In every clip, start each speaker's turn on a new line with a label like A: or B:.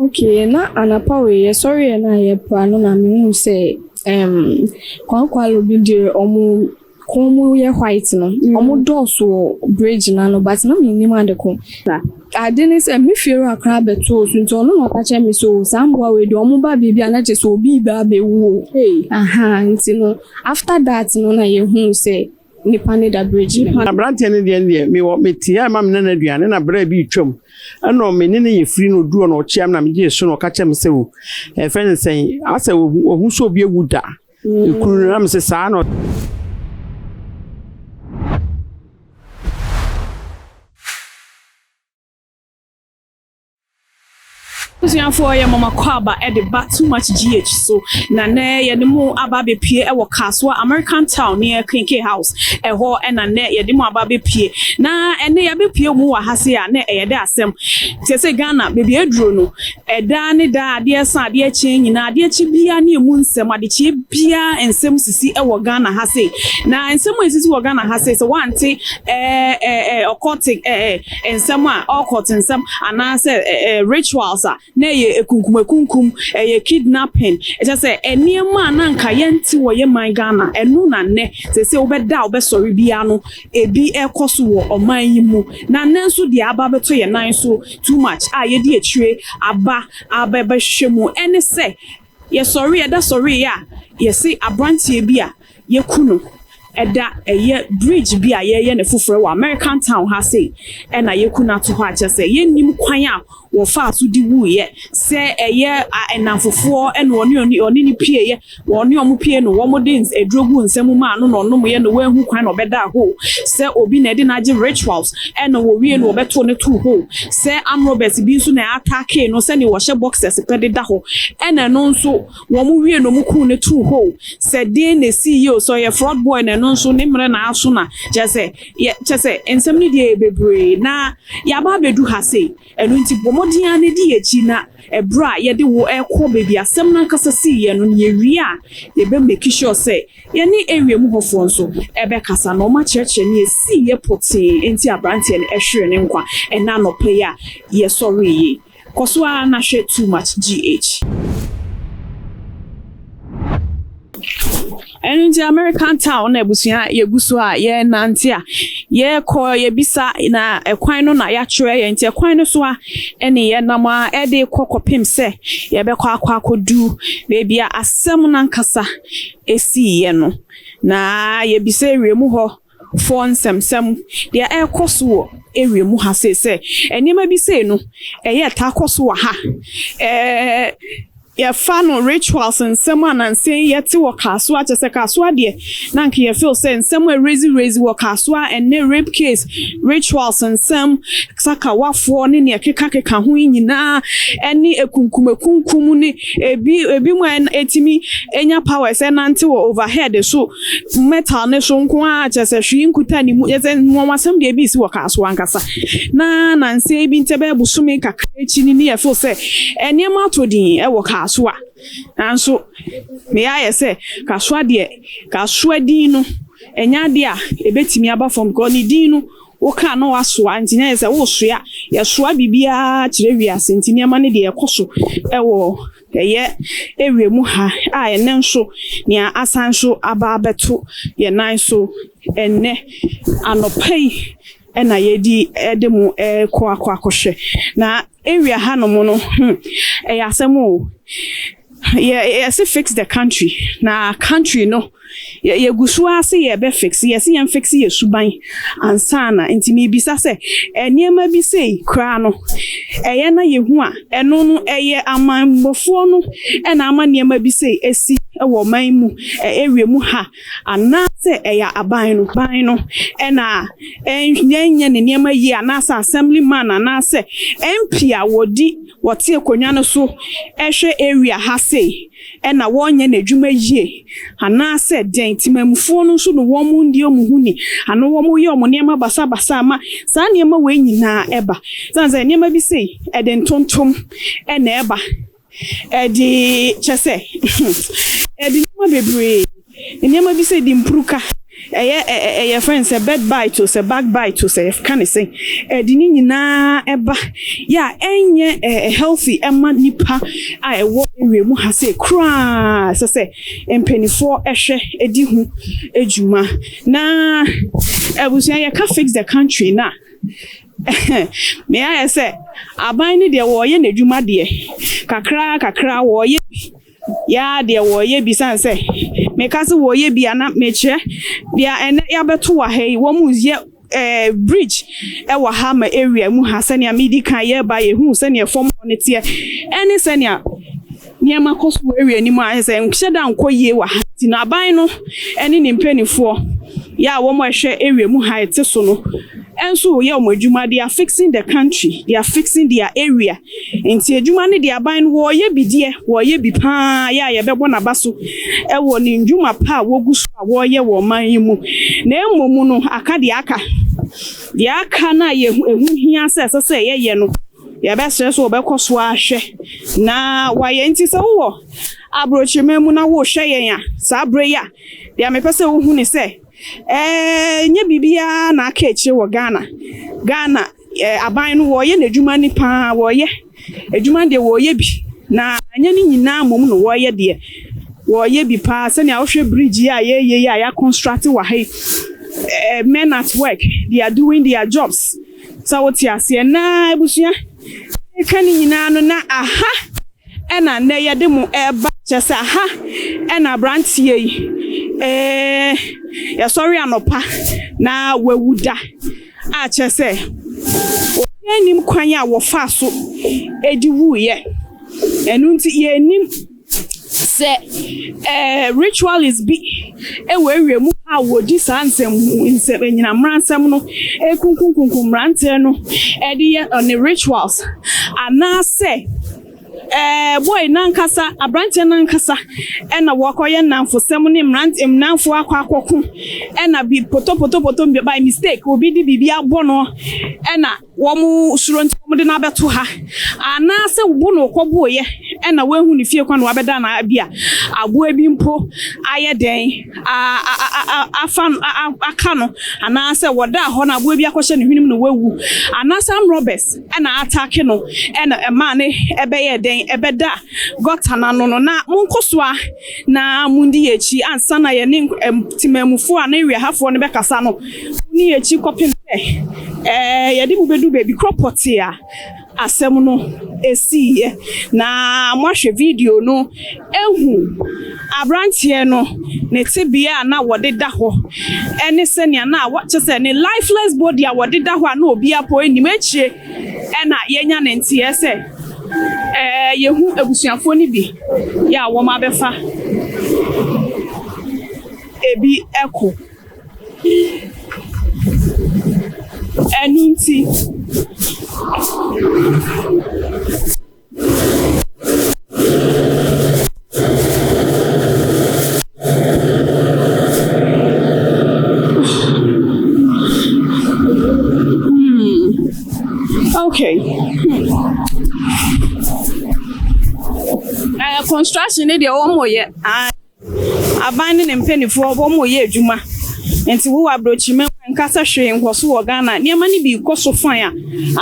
A: Okay, na anapa wei yɛsɔreeɛ no a yɛpra no na mehuu sɛ um, kwakwalo bi deɛ ɔmo kɔn mu yɛ white no, ɔmo dɔɔso wɔ bridge no ano, but na mennim ade ko. Ade ne sɛ me fiewura koraa bɛtoo so, nti ɔno na ɔka kyerɛ me sɛ o saa mmoa wei deɛ ɔmo ba baabi a na kyerɛ sɛ obi reba abɛwu o. Aha, nti no after that no na yɛhuu sɛ nipa no da bridge no mu.
B: Aberanteɛ no deɛ no deɛ mewɔ mete a ɛma me nana aduane na berɛ bi retwam ɛna me ne no yɛ firi na ɔduru hɔ na ɔkyea me na megyee so na ɔka kyerɛ me sɛ o ɛfrɛ no sɛn asɛ ɔhu sɛ obi awu da ekunu no na me sɛ saa na
C: Abusuafoɔ yɛ mama kwaaba de ba Too Much GH so, na nɛ yɛde mo aba abɛpue wɔ Kasoa American Town near Kenke House, ɛhɔ na nɛ yɛde mo aba abɛpue. Na ɛnɛ yɛabɛpue mu wɔ ha sei a nɛ ɛyɛ dɛ asɛm. Seesei Ghana baabi a aduro no, ɛdaa ne daa adeɛ sa adeɛ kye nyinaa, adeɛ kye biara ne ɛmu nsɛm, adekyeɛ biara nsɛm sisi wɔ Ghana ha sei. Na nsɛm a ɛsisi wɔ Ghana ha sei sɛ woante ɛɛ ɛɛ occultic ɛɛ nsɛm a occult nsɛm anaasɛ ɛɛ rituals a na ɛyɛ ekunkum ekunkum, ɛyɛ kidnapping, ɛkyɛ sɛ nneɛma a na anka yɛnte wɔ yɛn man Ghana, ɛno na nnɛ seesei wobɛda a wobɛsɔre biara no ebi ɛrekɔ so wɔ ɔman yi mu. Na nnɛ nso deɛ aba abɛtɔ yɛn nan so too much a yɛdi akyire aba abɛbɛhwehwɛ mu ɛne sɛ yɛsɔre yɛda sɔreeɛ a yɛse aberanteɛ bi a yɛku no ɛda ɛyɛ bridge bi a yɛreyɛ no foforɔ wɔ American town ha sei ɛna yɛku no ato hɔ a kyerɛ sɛ yɛnnim kwan a wɔfaa so de wuiɛ, sɛ ɛyɛ nnamfofoɔ ɛna ɔne ɔne ɔne ne pieeɛ, ɔne ɔmo pie no wɔn de aduro gu nsa mu maa no na ɔnomeɛ na wanhu kwan na ɔbɛdaa hɔ, sɛ obi na ɛde no agye rituals ɛna wɔwie no wɔbɛtoo no too hɔ, sɛ armed robbers bi nso na ataakee no sɛdeɛ wɔhyɛ boxers pɛ deda hɔ ɛna ɛno nso Wɔn wie no wɔn kuu no too hɔ o, sɛ den na esii yie o, sɛ ɔyɛ fraud boy na ɛno nso ne mmerɛ na aso na kyerɛ sɛ yɛ kyerɛ sɛ nsɛm no deɛ yɛ bebree na yɛaba abɛdu ha sei. Ɛno nti bɔ mmɔden ara na di yɛn akyi na ɛberɛ a yɛde wo rekɔ baabi asɛm no ankasa siiɛ no na yɛwie a yɛbɛ make sure sɛ yɛne area mu hɔfoɔ nso ɛbɛkasa na wɔn akyerɛkyerɛ nea esiiɛ pɔtee nti aberanteɛ no ɛhweree ne nkwa ɛnnɛ anɔpa yi a yɛsɔree yi. Kɔ so ara na hwɛ Too Much GH. Ɛno nti American town na abusua yɛgu so a yɛnante a yɛkɔ yɛbisa na ɛkwan no na yɛakyerɛ yɛn, nti ɛkwan no so a ɛne yɛnam a ɛde kɔ kɔpem sɛ yɛbɛkɔ akɔ akɔdu baabi a asɛm no ankasa ɛsiiɛ no, na yɛbisa area mu hɔ foɔ nsɛmsɛm, deɛ ɛrekɔ so wɔ area mu ha sei, sɛ nneɛma bi sei no ɛyɛ taa kɔ so wɔ ha. Ɛɛ yɛfa no rituals nsɛm a nansa yi yɛte wɔ Kasoa, kyerɛ sɛ Kasoa deɛ na anka yɛ feel sɛ nsɛm a raise raise wɔ Kasoa ɛnɛ rape case, rituals nsɛm, sakawafoɔ ne nea ɛkeka keka ho yi nyinaa ɛne ekunkum ekunkum ne ebi ebi mu a ɛtumi enya powers ɛnante wɔ overhead so metal ne so nko ara, kyerɛ sɛ hwee nkuta ne mu, kyerɛ sɛ nwanwasɛm deɛ ebi si wɔ kaa so ankasa. Na nansa yi bi ntɛ bɛyɛ bosome kakra akyi ni ne yɛfeel sɛ nneɛma atɔ din wɔ kaa so a, nanso meyɛ ayɛ sɛ Kasoa deɛ, Kasoa din no ɛnyɛ adeɛ a ɛbɛtumi aba fam because ne din no woka na wasoa, nti na yɛ sɛ wosoa, yɛsoa biribiara kyerɛ wiase, nti nneɛma no deɛ ɛkɔ so wɔ Ɛyɛ ewiem ha a ɛnnɛ nso nea asan nso aba abɛto yɛn nan so ɛnnɛ anɔpa yi na yɛdi de mo rekɔ akɔ akɔhwɛ. Na area hanom no, hmm, ɛyɛ asɛm o. Yɛ yɛse fix the country na country no Yɛ yɛgu so ara se yɛbɛ fixe, yɛse yɛn fixe yɛ suban ansa na, nti mebisa sɛ nneɛma bi sei koraa no ɛyɛ na yɛhu a, ɛno no ɛyɛ amanbɔfoɔ no na ama nneɛma bi sei asi wɔ ɔman mu, area mu ha anaa sɛ ɛyɛ aban no, ban no na ɛnyɛ ne nneɛma yie anaasɛ assembly man anaasɛ MP a wɔdi wɔte akonnwa no so hwɛ area ha sei na wɔnyɛ n'adwuma yie anaasɛ dɛn, temanmufoɔ no nso no wɔn nni wɔn ho ni anaa wɔn yɛ wɔn nneɛma basabasa ma saa nneɛma wei nyinaa ɛba. Sane sɛ nneɛma bi sei ɛde ntontom na ɛba, ɛde kyɛ sɛ ɛde nneɛma bebree, nneɛma bi sei de mpuruka. Ɛyɛ ɛ ɛ yɛfrɛ no sɛ bird bite o, sɛ bug bite o, sɛ yɛka ne sɛn, ɛde ne nyinaa ɛba yɛ a ɛnyɛ ɛ healthy ɛma nipa a ɛwɔ area mu ha sei koraa. Ɛsɛ sɛ mpanimfoɔ ɛhwɛ ɛdi ho adwuma. Na abusua, yɛka Fix the Country na mea ayɛ sɛ aban no deɛ, wɔreyɛ n'adwuma deɛ kakra kakra, wɔreyɛ bi yaa deɛ wɔreyɛ bi san sɛ meka sɛ wɔreyɛ bi a, na mekyerɛ deɛ ɛnɛ yɛabɛto wɔ ha yi. Wɔn yɛ bridge ɛwɔ ha ma area mu ha. Sɛnea medi kan yɛreba, yɛhu sɛnea fam hɔ no teɛ ɛne sɛnea nneɛma kɔ so wɔ area no mu a sɛ nhyɛ da nkɔ yie wɔ ha. Nti na aban no ɛne ne mpanimfoɔ yɛ a wɔn a ɛhwɛ area mu ha ɛte so no ɛnso yɛ wɔn adwuma. They are fixing the country, they are fixing their area. Nti adwuma no deɛ, aban no wɔreyɛ bi deɛ, wɔreyɛ bi paa yɛ a yɛbɛbɔ n'aba so ɛwɔ ne ndwuma pa a wɔgu so a wɔreyɛ wɔ ɔman yi mu. Na mmom no, aka deɛ aka, deɛ aka no a yɛhu ehu hia sɛ ɛsɛ sɛ yɛyɛ no, yɛbɛsrɛ so wɔbɛkɔ so ahwɛ na wayɛ. Nti sɛ wowɔ aburokyerɛma mu na wɔrehwɛ yɛn a, saa abere yi a, deɛ mepɛ sɛ wohu ne sɛ nye biribiara na aka akyire wɔ Ghana. Ghana aban no wɔreyɛ n'adwuma ni paa. Wɔreyɛ adwuma deɛ, wɔreyɛ bi na nyɛ ne nyinaa mmom no, wɔreyɛ deɛ, wɔreyɛ bi paa. Sɛnea wohwɛ bridge yi a yɛyɛ yi a yɛaconstruct wɔ ha yi, men at work, they are doing their jobs. Sɛ wote aseɛ na abusua ka ne nyinaa no, na aha ɛna nnɛ yɛde mo ɛreba kyerɛ sɛ aha ɛna aberanteɛ yi yɛsɔre anɔpa na wawu da a kyerɛ sɛ obiara nim kwan a wɔfa so edi wuiɛ. Ɛno nti yɛnim sɛ ritualist bi ɛwɔ area mu a wɔdi saa nsɛm nsɛm anyinamra nsɛm no, ekunkunkunkum mmeranteɛ no ɛde yɛ ɔne rituals, anaasɛ boy nankasa, aberanteɛ nankasa ɛna wɔkɔyɛ nnamfosɛm ne mmerante nnamfo akɔ akɔko, ɛna bi potopotopoto by mistake obi de biribi abɔ no, ɛna wɔn suro nti wɔn de no abɛto ha, anaasɛ bo na ɔkɔboeɛ ɛna wɔahu ne fie kwan na wabɛda na bi a aboa bi mpo ayɛ dɛn afa aka no, anaasɛ wɔda hɔ na aboa bi akɔhyɛ ne hwenem na wawu, anaasɛ armed robbers ɛna attack no ɛna ɛmaa ne ɛbɛyɛ dɛn ɛbɛda gutter n'ano no. Na monkɔ so a na mundi yɛn akyi ansa na yɛne temamufoɔ a ne wiahafoɔ no bɛkasa no. Muni yɛn akyi kɔpem sɛ yɛde mo bɛdu baabi korɔ pɔtee a asɛm no esiiɛ, na moahwɛ video no ehu aberanteɛ no ne tebea a na wɔde da hɔ ɛne sɛnea na kyɛ sɛ ne lifeless body a wɔde da hɔ a na obi apɔ anim akyire. Ɛna yɛnya ne nteɛ sɛ yɛhu abusuafoɔ no bi yɛ a wɔn abɛfa ebi ɛkɔ. Ɛno nti okay. Construction ne deɛ, wɔn yɛ aban ne ne mpanimfoɔ, wɔn yɛ adwuma. Nti wowɔ aburokyima nkasa hwee nkɔ so wɔ Ghana, nneɛma no bi kɔ so fine a,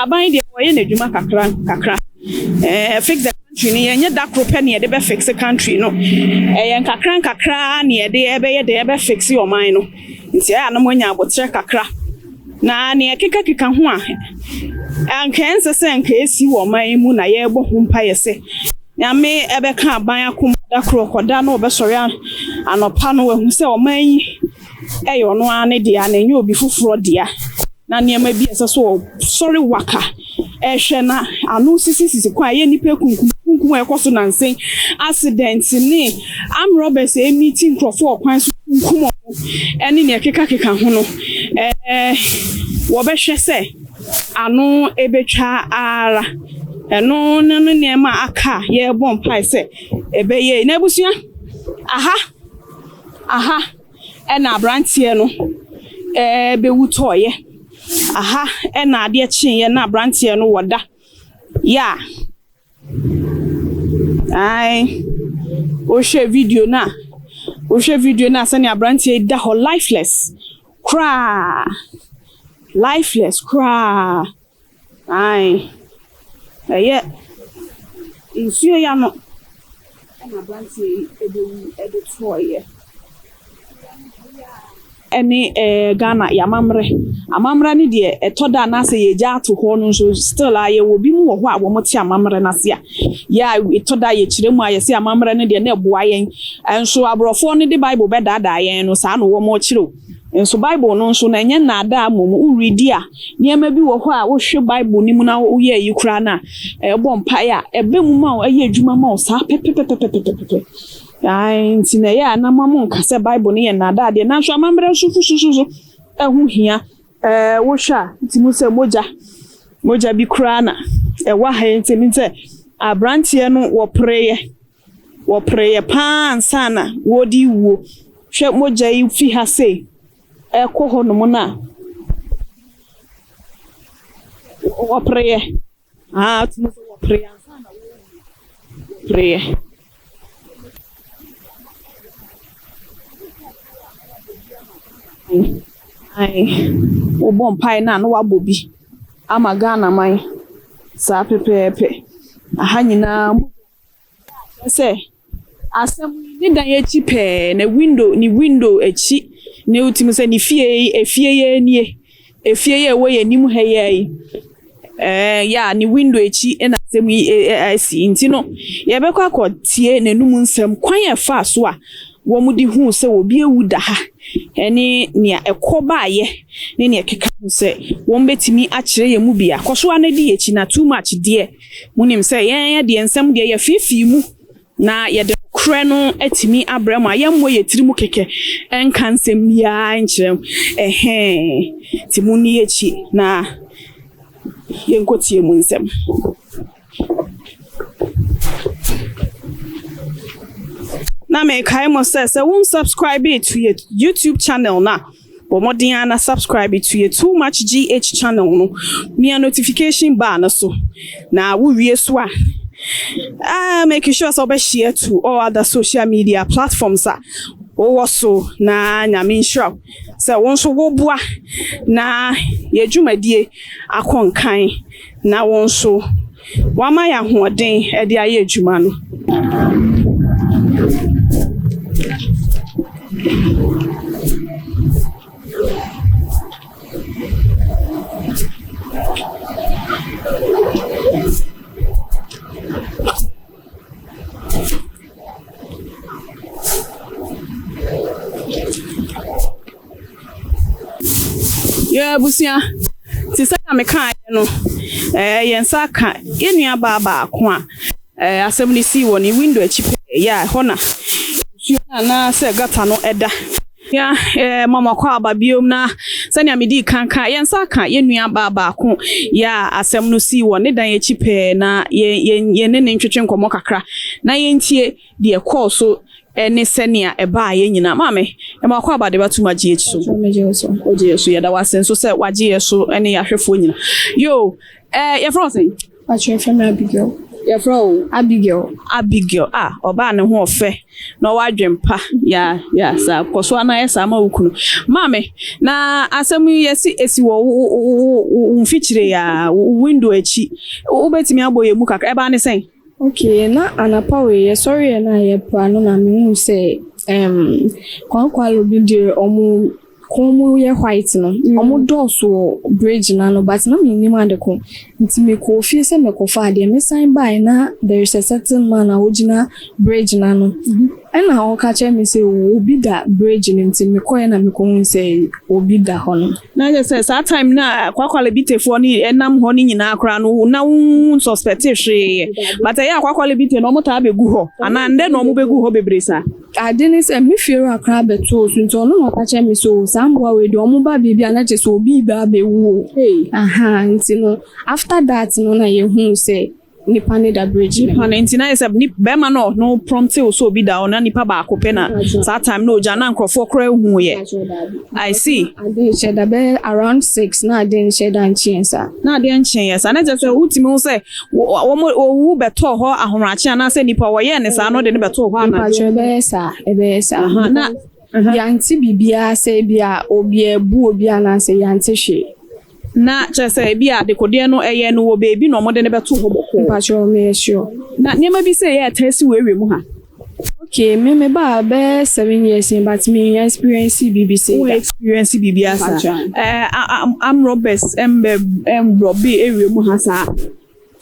C: aban deɛ wɔyɛ n'adwuma kakra kakra. Fix the country no, yɛnyɛ da koro pɛ ne yɛde bɛ fix country no. Ɛyɛ nkakra nkakra ne yɛde ɛbɛyɛ de ɛbɛ fix ɔman no. Nti ɛyɛ a na moanya abotire kakra na nea ɛkekakeka ho a anka ɛnsɛ sɛ nka esi wɔ ɔman yi mu na yɛrebɔ ho mpaeɛ sɛ Nyame ɛbɛka aban akoma da koro kɔda na ɔbɛsɔre anɔpa no wahu sɛ ɔman yi ɛyɛ ɔno ara ne dea na ɛnyɛ obi foforɔ dea, na nneɛma bi a ɛsɛ sɛ ɔsɔre waka ɛhwɛ na ano sisisisi kwan a ɛyɛ nnipa kunkum kunkum a ɛkɔ so nansen, accident ne armed robbers a ɛmiti nkurɔfoɔ ɔkwan so kunkum wɔn ɛne nea ɛkekakeka ho no, wɔbɛhwɛ sɛ ano ebetwa ara. Ɛno ne no nneɛma a aka a yɛrebɔ mpae sɛ ɛbɛyɛ. Na abusua, aha aha ɛna aberanteɛ no bɛwu tɔɔyɛ. Aha ɛna adeɛ kyeeɛ na aberanteɛ no wɔda yɛ a ae, wohwɛ video no a. Wohwɛ video no a sɛnea aberanteɛ yi da hɔ lifeless koraa. Lifeless koraa. Ae. Ɛyɛ nsuo yi ano ɛna aberanteɛ yi ɛbɛwu ɛde toɔeɛ. Ɛne ɛɛ Ghana yɛamammerɛ. Amammerɛ no deɛ ɛtɔ da anaasɛ yɛgya ato hɔ no nso still a yɛwɔ bi mu wɔ hɔ a wɔte amammerɛ no ase a yɛ a ɛtɔ da yɛkyerɛ mu a yɛsɛ amammerɛ no deɛ na ɛboa yɛn. Nso aborɔfoɔ no de Bible bɛdaadaa yɛn no saa na wɔn kyerɛw. Nso Bible no nso na ɛnyɛ nnaadaa mmom woredi a nneɛma bi wɔ hɔ a wohwɛ Bible no mu na woyɛ yi koraa no a ɛbɔ mpaeɛ a ɛbɛ mu ma wo ɛyɛ adwuma ma wo saa pɛpɛpɛpɛpɛpɛpɛ. Ae nti na ɛyɛ a na ma mo nka sɛ Bible no yɛ nnaadaa deɛ nanso amammerɛ nso so ɛho hia. Wohwɛ a nti mu sɛ mogya mogya bi koraa na ɛwɔ ha yi nti mi sɛ aberanteɛ no wɔpereeɛ paa ansa na wɔredi wuo. Hwɛ mogya yi fi ha sei ɛkɔ hɔnom no a wɔpereeɛ. Ah, tumi sɛ wɔpereeɛ ansa na wɔpereeɛ. Ae, wobɔ mpaeɛ no a na wabɔ bi ama Ghana man saa pɛpɛɛpɛ. Aha nyinaa mu sɛ asɛm yi ne dan akyi pɛɛ na window ne window akyi ne wotumi sɛ ne fie yi efie yi nie efie yi a ɛwɔ yɛn anim ha yi yi yɛ a ne window akyi na asɛm yi asi nti no yɛbɛkɔ akɔtie n'anum nsɛm kwan a ɛfaa so a wɔn de huu sɛ obi awu da ha ɛne nea ɛkɔ baayɛ ne nea ɛkeka ho sɛ wɔn bɛtumi akyerɛ yɛn mu bi a kɔ so ara di akyi na too much deɛ munim sɛ yɛn deɛ nsɛm deɛ yɛfiifii mu na yɛde korɛ no atumi abrɛ mu a yɛmmɔ yɛ tiri mu kɛkɛ ɛnka nsɛm biara nkyerɛ mu ɛhɛn nti mu ni akyi na yɛnkɔtie mu nsɛm. Na mekae mo sɛ sɛ wo subscribe to yɛ YouTube channel na bɔ mmɔden ara na subscribe to yɛ Too Much GH channel no, mia notification bar no so na wowie so a make sure sɛ wobɛshare to all other social media platforms a wowɔ so na Nyame nhyira wo sɛ wo nso woboa na yɛ dwumadie akɔ nkan na wo nso wama yɛ ahoɔden de ayɛ adwuma no. Yɛ abusua te sɛ na mekaeɛ no, yɛn nsa aka yɛn nua baa baako a asɛm no sii wɔ ne window akyi pɛɛ yɛ a ɛhɔ na nsuo no anaasɛ gutter no ɛda. Ya mama kɔ aba biom na sɛnea medii kan ka yɛn nsa aka yɛn nua baa baako yɛ a asɛm no sii wɔ ne dan akyi pɛɛ na yɛn yɛn ne ne ntwetwe nkɔmmɔ kakra na yɛntie deɛ ɛkɔɔ so ne sɛnea ɛbaa yɛn nyinaa. Maame, ɛma wakɔ aba de batum agye akyi so. Ogye yɛ so, yɛda wase nso sɛ wagye yɛ so ne yɛahwɛfoɔ nyinaa. Yo, yɛfrɛ wo sɛn?
A: Pakyɛ yɛfrɛ me Abigail.
C: Yɛfrɛ wo?
A: Abigail.
C: Abigail, ah, ɔbaa ne ho ɔfɛ na ɔwɔ adwempa. Ya, ya, saa kɔ so ana yɛ saa ma wo kunu. Maame, na asɛm yi yɛsi esi wɔ wo wo wo mfikyire ya, wo window akyi. Wobɛtumi abɔ yɛn mu kakra. Ɛbaa ne sɛn?
A: Okay, na anapa wei yɛsɔreɛ na yɛpra no na mehu sɛ kwakwalo bi deɛ ɔmo kɔn mu yɛ white no ɔmo dɔɔso wɔ bridge n'ano but na mennim ade ko nti mekɔɔ fie sɛ mekɔfa adeɛ. Mesan baeɛ na there is a certain man a ogyina bridge n'ano ɛna ɔka kyerɛ me sɛ obi da bridge no nti mekɔɛ na mekɔhu sɛ obi da hɔ no.
C: Na kyerɛ sɛ saa time na Kwakwale Bitefoɔ no ɛnam hɔ no nyinaa koraa no na wo suspect hwee, but ɛyɛ a Kwakwale Bite no ɔmo taa bɛgu hɔ anaa ndɛ na ɔmo bɛgu hɔ bebree saa?
A: Ade ne sɛ me fie wura koraa bɛtoo so nti ɔno na ɔka kyerɛ me sɛ o saa mmoa wei deɛ ɔmo ba baabi a na kyerɛ sɛ obi ba abɛwu o. Aha, nti no after that no na yɛhuu sɛ nipa ne da bridge no.
C: Nipa no nti na yɛ sɛ ni bɛrima no ɔno prompt wo sɛ obi da hɔ na nipa baako pɛ na saa time na ogya na nkurɔfoɔ koraa ehu yɛ. I see.
A: Ade nhyɛ da bɛyɛ around 6 na ade nhyɛ da nkyeɛ saa.
C: Na adeɛ nkyeɛ saa na kyerɛ sɛ wotumi hu sɛ wɔn owu bɛtɔɔ hɔ ahomakye anaasɛ nipa wɔyɛɛ ne saa no de ne bɛtɔɔ hɔ anadwo.
A: Mpakyɛ ɛbɛyɛ saa, ɛbɛyɛ saa.
C: Na
A: yɛante biribiara sɛ ebi a obi abu obi anaasɛ yɛante hwee.
C: Na kyerɛ sɛ ebi a adekodeɛ no ɛyɛ no wɔ beebi na wɔde ne bɛto hɔ bɔkɔɔ.
A: Mpakyɛ meyɛ sure.
C: Na nneɛma bi sɛ ɛyɛ ɛtaa si wɔ area mu ha.
A: Okay, me ba bɛyɛ 7 years ni, but me experience biribi sɛ
C: Wo
A: da.
C: experience biribi asa.
A: Mpakyɛ.
C: Armed robbers ɛmbɛ ɛmrob area mu ha saa.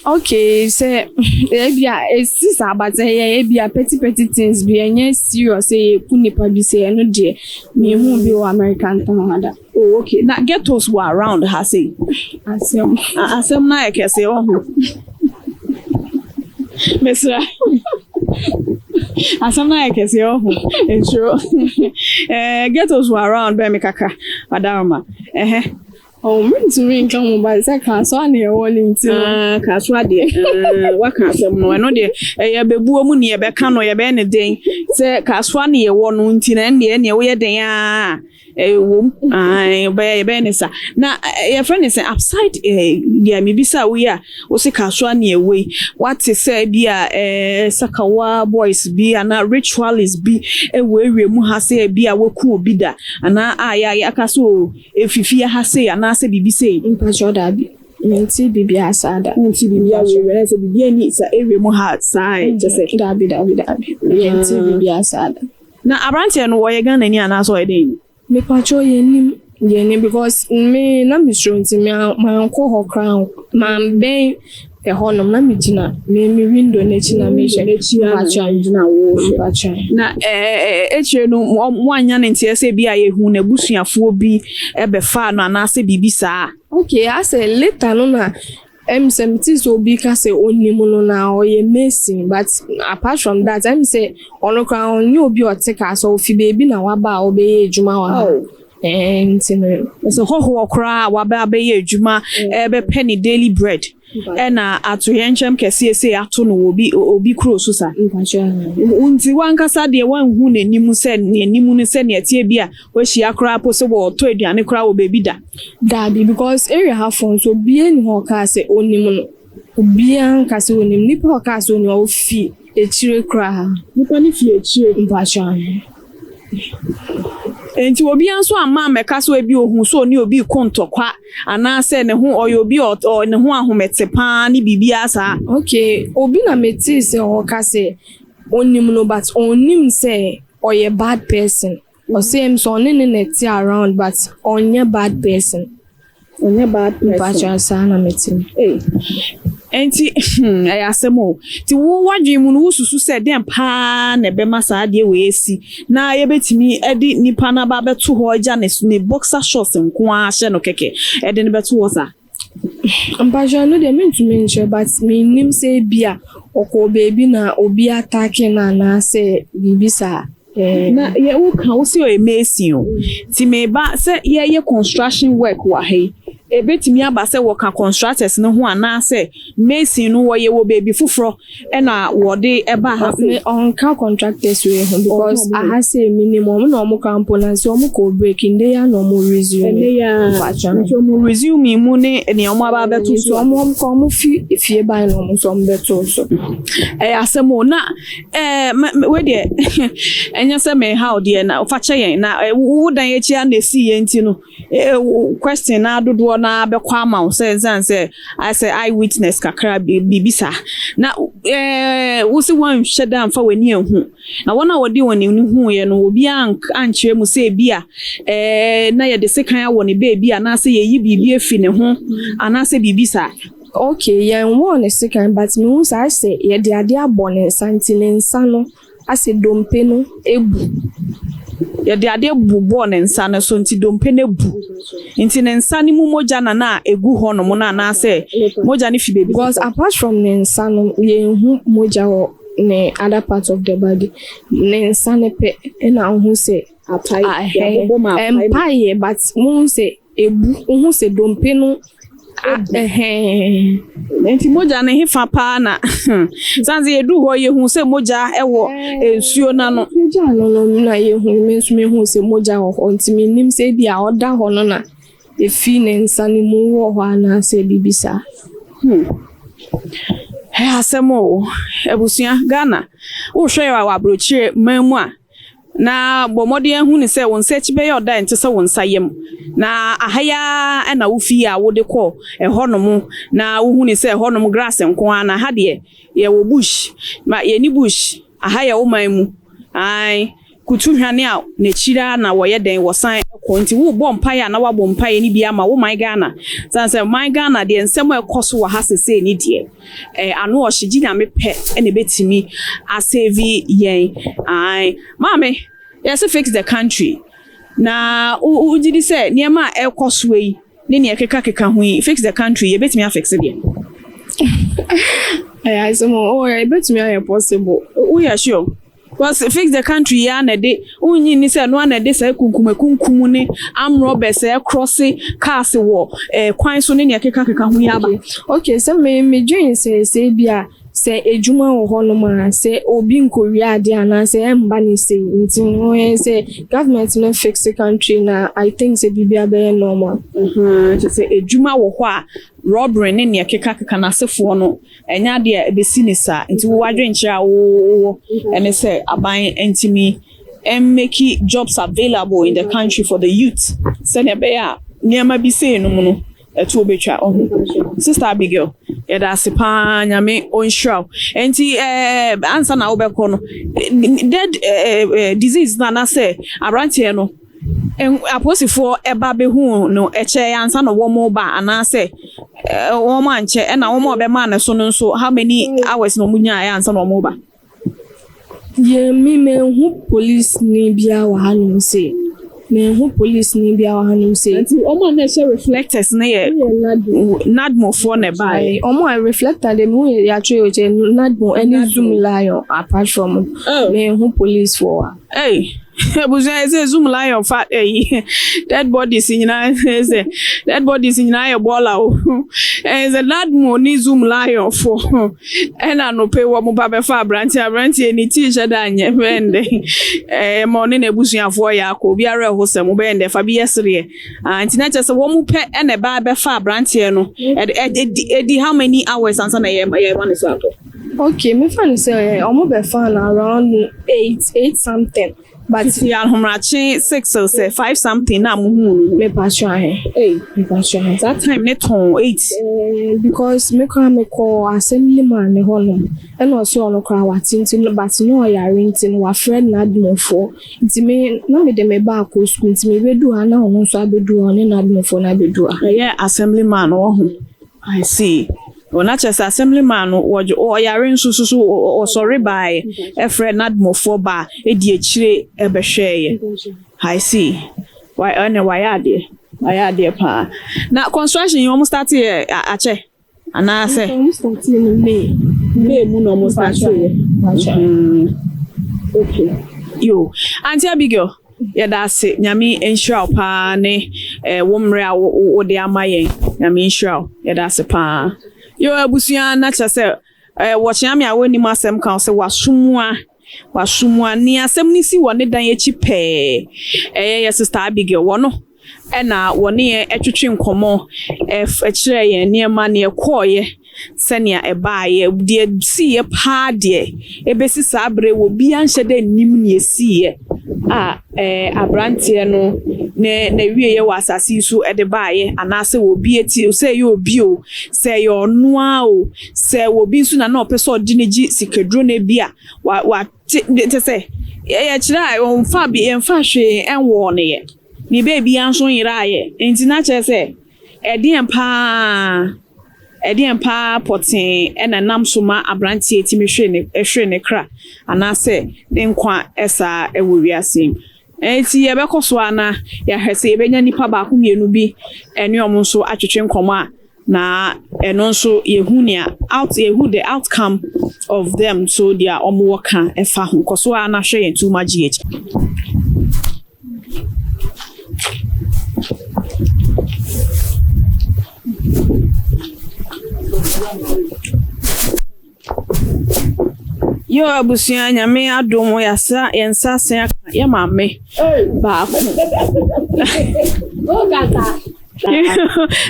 A: Okay, sɛ ebi a esi saa, but ɛyɛ ebi a petty petty things bi, ɛnyɛ serious sɛ yɛku nipa bi sɛ ɛno deɛ mehu bi wɔ American town ha da.
C: Oh, okay. Na ghettos wɔ around ha sei.
A: Asɛm.
C: Asɛm no ayɛ kɛse wɔ ho. Mesra. Asɛm no ayɛ kɛse wɔ ho. Nsuro. Ghettos wɔ around bɛn me kakra. Adaroma. Ɛhɛ.
A: Oh, mentumi nka ho, but sɛ Kasoa na ɛwɔ ne nti no.
C: Ah, Kasoa deɛ. Ah, waka asɛm no. Ɛno deɛ ɛyɛ bɛbuo mu ne yɛbɛka no, yɛbɛyɛ ne den. Sɛ Kasoa ne yɛwɔ no nti na ɛnneɛ ɛnneɛ woyɛ den a ɛwɔ mu. Ah, yɛbɛyɛ ne sa. Na yɛfrɛ ne sɛ upside deɛ mebisa wo yi a wose Kasoa ne ɛwɔ yi. Wate sɛ bi a Sakawa boys bi anaa ritualist bi ɛwɔ area mu ha sɛ bi a waku obi da anaa a yɛ aka sɛ o efifi ha sei anaasɛ biribi sei.
A: Mpakyɛ daabi, mente biribiara saa da.
C: Nti biribi a wɔ sɛ biribi ani sa area mu ha saa kyɛ sɛ.
A: Daabi, daabi, daabi, yɛnte biribiara saa da.
C: Na aberanteɛ no wɔyɛ Ghanani anaasɛ ɔyɛ den?
A: Mepakyɛ yɛnim because me na mesuro nti me mankɔ hɔ koraa, mambɛn ɛhɔnom, na megyina me window n'akyi na mehwɛ. Mpakyɛ.
C: Gyina wo.
A: Mpakyɛ.
C: Na akyire no mo anya ne nteɛ sɛ bi a yɛhu n'abusuafoɔ bi ɛbɛfaa no anaasɛ biribi saa.
A: Okay, asɛ later no na sɛ mete sɛ obi ka sɛ onim no na ɔyɛ mason, but apart from that sɛ ɔno koraa ɔnyɛ obi a ɔte kaa sɛ ofi beebi na waba a ɔbɛyɛ adwuma wɔ ha. Nti no.
C: Sɛ hɔhoɔ koraa a waba abɛyɛ adwuma ɛbɛpɛ ne daily bread ɛna atoyɛnkyɛm kɛseɛ sɛ ato no wɔ obi kuro so sa.
A: Mpakyɛ.
C: Nti wankasa deɛ wanhu n'anim sɛ n'anim no sɛ nea ɛteɛ bi a wahyia koraa po sɛ wɔtɔ aduane koraa wɔ baabi da.
A: Daabi, because area ha fo nso obiara ni hɔ ɔkaa sɛ onim no. Obiara nka sɛ onim. Nipa a ɔkaa sɛ onim a ofi akyire koraa.
C: Nipa no fi akyire.
A: Mpakyɛ.
C: Nti obiara nso amma mmɛka sɛ ebi ohun sɛ ɔne obi ko ntɔkwa anaasɛ ne ho ɔyɛ obi a ne ho ahomete paa ne biribiara saa.
A: Okay, obi na metee sɛ ɔka sɛ onim no, but onim sɛ ɔyɛ bad person. Ɔsɛ sɛ ɔne ne na ɛte around, but ɔnyɛ bad person.
C: Ɔnyɛ bad person.
A: Mpakyɛ, saa na mete.
C: Ee. Nti ɛyɛ asɛm o. Nti wo wadwene mu no wosusu sɛ dɛn paa na ɛbɛma saa adeɛ wei esi na yɛbɛtumi de nipa no aba abɛto hɔ agya ne boxer shorts nko ara hyɛ no kɛkɛ ɛde no bɛto hɔ saa.
A: Mpakyɛ, no deɛ mentumi nkyerɛ, but mennim sɛ ebi a ɔkɔɔ beebi na obi attack no anaasɛ biribi saa.
C: Na yɛ woka wo sɛ ɔyɛ mason o, nti meba sɛ yɛyɛ construction work wɔ ha yi, ebetumi aba sɛ wɔka constructors no ho anaasɛ mason no wɔyɛ wɔ beebi foforɔ ɛna wɔde ɛba ha.
A: Me ɔnka contractors wei ho because
C: Ɔnka ɔmo.
A: Aha sɛ minim ɔmo na ɔmo ka mpo na sɛ ɔmo kɔ break nde ya na ɔmo resume.
C: Ɛnɛ yɛ
A: Mpakyɛ.
C: Nti ɔmo resume mu ne nea ɔmo aba abɛto
A: Nti
C: so.
A: ɔmo kɔ ɔmo fi fie ban na ɔmo nso ɔmo bɛto so.
C: Ɛyɛ asɛm o. Na wei deɛ ɛnyɛ sɛ meha wo deɛ na fa kyɛ yɛn na wo dan akyi a na esi yɛn nti no question na dodoɔ na bɛkɔ ama wo sɛ nsan sɛ ayɛ sɛ eye witness kakra biribi saa na wo sɛ woanhwɛ da amfa w'ani anhu na wɔn a wɔde wɔn ani huiɛ no obiara ankyerɛ mu sɛ ebi a na yɛde sekan awɔ ne beebi anaasɛ yɛyi biribi afi ne ho anaasɛ biribi saa.
A: Okay, yɛn wɔɔ ne sekan, but mehu sɛ ayɛ sɛ yɛde adeɛ abɔ ne nsa nti ne nsa no asɛ dompe no ebu.
C: Yɛde adeɛ bobɔɔ ne nsa no so nti dompe no bu, nti ne nsa no mu mogya na egu hɔ nom no anaasɛ mogya no fi baabi.
A: Because apart from ne nsa no, yɛnhu mogya wɔ ne other part of the body. Ne nsa no pɛ ɛna wohu sɛ
C: apae.
A: Ɛmpaeɛ, but wohu sɛ ebu, wohu sɛ dompe no. Ɛhɛn.
C: Nti mogya no hefa paa na sane sɛ yɛduu hɔ yɛhu sɛ mogya wɔ nsuo no ano.
A: Mogya no no na yɛhu, me nso mehu sɛ mogya wɔ hɔ nti mennim sɛ ebi a ɔda hɔ no na efi ne nsa no mu wɔ hɔ anaasɛ biribi saa.
C: Ɛyɛ asɛm o. Abusua, Ghana, wohwɛ yɛ wɔ aburokyire man mu a, na bɔ mmɔden ahu ne sɛ wo nsa akyi bɛyɛ ɔda a ɛnte sɛ wo nsa yam. Na aha yi ara na wofii a wode kɔ ɛhɔnom na wohu ne sɛ ɛhɔnom grass nko ara na ha deɛ yɛwɔ bush. Ma yɛni bush. Aha yɛ wo man mu. Ae, kutu hwane a n'akyiri ara na wɔyɛ dɛn wɔsan kɔ. Nti wobɔ mpaeɛ a na woabɔ mpaeɛ no bi ama wo man Ghana. Sane sɛ man Ghana deɛ nsɛm a ɛkɔ so wɔ ha sesei ne deɛ, ano ɔhye gye Nyame pɛ na ɛbɛtumi asave yɛn. Ae, maame, yɛse fix the country. Na wogye di sɛ nneɛma a ɛrekɔ soɔ yi ne nea ɛkekakeka ho yi, fix the country, yɛbɛtumi afixe deɛ?
A: Ɛyɛ asɛm o, ɛbɛtumi ayɛ possible.
C: Woyɛ sure? Because fix the country yi ara na ɛde, wonnye nni sɛ ɛno ara na ɛde saa kunkumakunkum ne armed robbers a ɛcrosse cars wɔ kwan so ne nea ɛkekakeka ho yi aba?
A: Okay, sɛ me medwen sɛ sɛ ebi a sɛ edwuma wɔ hɔnom a sɛ obi nkowia adeɛ anaasɛ ɛmba ne sei nti no yɛ sɛ government no fix country na I think sɛ biribiara bɛyɛ normal.
C: Kyerɛ sɛ edwuma wɔ hɔ a robbery ne nea ɛkekakeka n'asefoɔ no ɛnyɛ adeɛ a ɛbɛsi ne saa. Nti wo adwenkyerɛ a wowɔ ɛne sɛ aban ntumi mmake jobs available in the country for the youth sɛnea ɛbɛyɛ a nneɛma bi sei no mu no ɛto obetwa ɔho. Sister Abigail, yɛda ase paa, Nyame ɔnhyira wo. Nti ansa na wobɛkɔ no, dead deceased no anaasɛ aberanteɛ no, apolisifoɔ ɛba bɛhu no ɛkyɛ ansa na wɔn ba anaasɛ wɔn ankyɛ, ɛna wɔn a ɔbɛmaa ne so no nso, how many hours na wɔn nyaeɛ ansa na wɔn ba?
A: Yɛ me menhu police ni biara wɔ hanom sei. Menhu police ni biara wɔ hanom sei.
C: Nti wɔn a na ɛhyɛ reflectors no yɛ NADMOfoɔ na ɛbaeɛ?
A: Wɔn a reflector de mehu yɛ yɛatwerɛ kyɛ NADMO ɛne Zoomlion, apart from menhu police foɔ wɔ ha.
C: Hey, abusua, yɛ sɛ Zoomlion fa ɛyi dead bodies nyinaa, sɛ dead bodies nyinaa yɛ bɔɔla o. Ɛyɛ sɛ NADMO ne Zoomlion fo ɛna anɔpɛ wɔ mo ba bɛfa aberanteɛ. Aberanteɛ ne tii hyɛ da anyɛ bɛyɛ ndɛ ɛɛ ma ɔne n'abusuafoɔ yɛ akɔ obiara ɛho sɛm bɛyɛ ndɛ fa bi yɛ sereɛ. Ah, nti na kyerɛ sɛ wɔn mo pɛ ɛna ɛba bɛfa aberanteɛ no ɛde ɛdi ɛdi how many hours ansa na yɛ yɛ ma ne so atɔ?
A: Okay, mefa no sɛ ɔmo bɛfa no around 8, 8 something. But
C: Titi ahomakye 6 sɛ 5 something na mo hu no?
A: Mepatwa he.
C: Hey.
A: Mepatwa he.
C: That time ne tɔn 8?
A: Because me koraa mekɔ assembly man ne hɔnom ɛna ɔsɛ ɔno koraa wate nti no, but na ɔyare nti no wafrɛ NADMOfoɔ, nti me na mede me ba akɔ school, nti mebɛdu ha na ɔno nso abɛdu hɔ ne NADMOfoɔ no abɛdu ha.
C: Ɛyɛ assembly man wɔ ho. I see. Wɔn akyerɛ sɛ assembly man no wɔgye ɔyare nso so so ɔsɔre baeɛ ɛfrɛ NADMOfoɔ ba edi akyire ɛbɛhwɛɛyɛ. I see. Wa ɛna wayɛ adeɛ. Wayɛ adeɛ paa. Na construction yi wɔn start yɛ akyɛ anaasɛ?
A: Ɔmo start no May.
C: May mu na wɔn start yɛ. Okay. Yo, Auntie Abigail, yɛda ase. Nyame nhyira wo paa ne wo mmerɛ a wode ama yɛn. Nyame nhyira wo. Yɛda ase paa. Yo, abusua, na kyerɛ sɛ wɔkyea me a wɔnnim asɛm ka wo sɛ wasomua wasomua ne asɛm no si wɔ ne dan akyi pɛɛ. Ɛyɛ yɛ Sister Abigail wɔ no ɛna wɔne yɛn ɛtwetwe nkɔmmɔ, ɛkyerɛ yɛn nneɛma ne ɛkɔɔyɛ sɛnea ɛbaayɛ deɛ siiɛ paa deɛ ebesi saa abere wɔ obiara nhyɛ dɛ nnim nea esiiɛ a aberanteɛ no ne n'awieɛ wɔ asase yi so ɛde baayɛ, anaasɛ obi eti sɛ ɛyɛ obi o, sɛ ɛyɛ ɔnoa o, sɛ obi nso na ɔpɛ sɛ ɔde ne gye sikaduro na ebi a wa wa te te sɛ ɛyɛ kyerɛ a ɔnfa bi yɛnfa hwee ɛnwɔ ne yɛ ne beebi nso nyera ayɛ. Nti na kyerɛ sɛ ɛdeɛn paa pɔtee ɛna nam so ma aberanteɛ tumi hwere ne kra anaasɛ ne nkwa ɛsaa ɛwɔ wiase mu. Nti yɛbɛkɔ so a na yɛahwɛ sɛ yɛbɛnya nipa baako mmienu bi ɛne ɔmo nso atwetwe nkɔmɔ a na ɛno nso yɛhu nea out yɛhu the outcome of them so deɛ ɔmo wɔ ka ɛfa ho. Kɔ so a na hwɛ yɛn Too Much GH. Yo abusua nyame adom yɛasa yɛn nsa asen aka yɛ maame baako.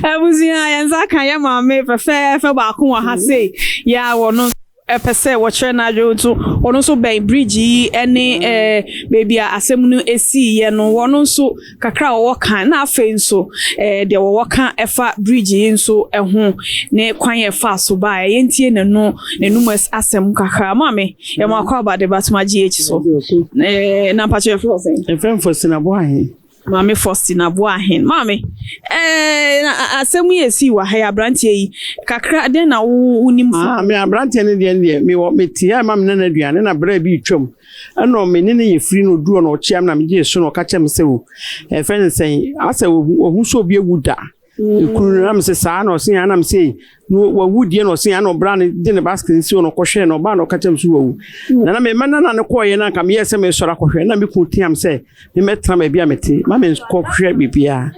C: Abusua yɛn nsa aka yɛ maame fɛfɛɛfɛ baako wɔ ha sei yɛ a wɔno ɛpɛ sɛ wɔkyerɛ n'adwene nso ɔno nso bɛn bridge yi ne ɛɛ baabi a asɛm no esiiɛ no wɔn nso kakra a wɔwɔ ka na afei nso ɛɛ deɛ wɔwɔ ka ɛfa bridge yi nso ɛho ne kwan yɛ fa so baa yɛntie n'ano n'anum asɛm kakra. Maame, yɛ mo akɔ aba de batoma GH so ɛɛ na mpakyɛ yɛfrɛ wo sɛn?
B: Yɛfrɛ me Faustina Boahen.
C: Maame Faustina Boahen. Maame, ɛɛ na asɛm yi esi wɔ ha yi, aberanteɛ yi kakra dɛn na wo wonim fa?
B: Ah, me aberanteɛ no deɛ deɛ mewɔ mete ha ma me nana aduane na berɛ bi retwam ɛna me ne ne yɛ firi no odu na ɔkyea me na megye so na ɔka kyerɛ me sɛ o ɛfɛ ne sɛn asɛ ohu sɛ obi awu da ekunu no na me sɛ saa na ɔse na me sɛ no wawu deɛ na ɔse na ɔbra no de ne basket nsi hɔ na ɔkɔhwɛ na ɔbaa na ɔka kyerɛ me sɛ wawu na na me nana no kɔɔyɛ na nka meyɛ sɛ mesɔre akɔhwɛ na me kunu tea me sɛ memmɛtena baabi a mete ma menkɔhwɛ biribiara.